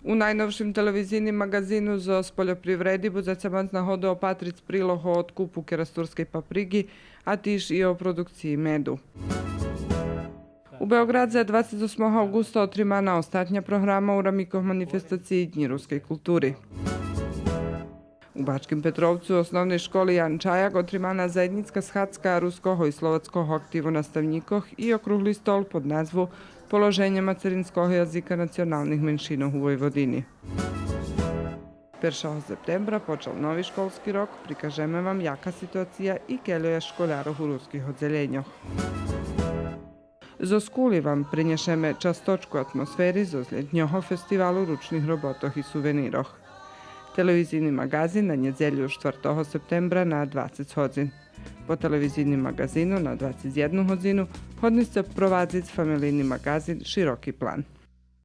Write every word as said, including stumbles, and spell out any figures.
У найновшим телевизийним маґазину зоз польопривреди будзеце мац нагоду опатриц прилог о откупу керастурскей паприґи, а тиж и о продукциї меду. У Беоґрадзе двацец осмого авґуста отримана остатня програма у рамикох манифестациї Днї рускей култури. У Бачким Петровцу у Основней школи „Ян Чаяк” отримана заєднїцка схадзка Руского и Словацкого активу наставнїкох и округли стол под назву „Положенє мацеринского язика националних меншинох у Войводини”. Першого септембра почал нови школски рок, прикажеме вам яка ситуация и кельо є школярох у руских оддзелєньох. Зоз Кули вам принєшеме часточку атмосфери зоз лєтнього фестивалу ручних роботох и сувенирох. Телевизийни маґазин на нєдзелю, штвартого септембра, на двацец годзин. По телевизийним маґазину на двацец єдну годзину годни сце провадзиц фамелийни маґазин „Широки план”.